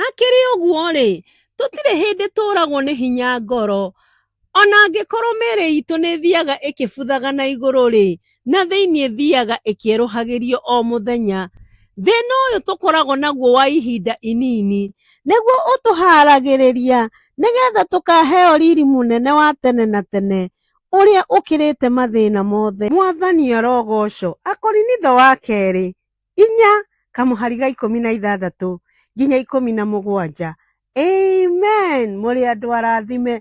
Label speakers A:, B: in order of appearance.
A: Hakĩrĩ ũguo-rĩ, tũtirĩ hĩndĩ tũũragwo nĩ hinya ngoro. O na angĩkorwo mĩĩrĩ itũ nĩ ĩthiaga ĩkĩbuthaga na igũrũ-rĩ, na thĩinĩ ĩthiaga ĩkĩerũhagĩrio o mũthenya. Thĩna ũyũ tũkoragwo naguo wa ihinda inini nĩguo ũtũhaaragĩrĩria nĩgetha tũkaaheo riri mũnene wa tene na tene ũrĩa ũkĩrĩte mathĩna mothe. Mwathani arogoocwo. Akorinitho wa kerĩ inya kamũhari ga 16 nginya 17. Amen. Mũrĩ andũ arathime.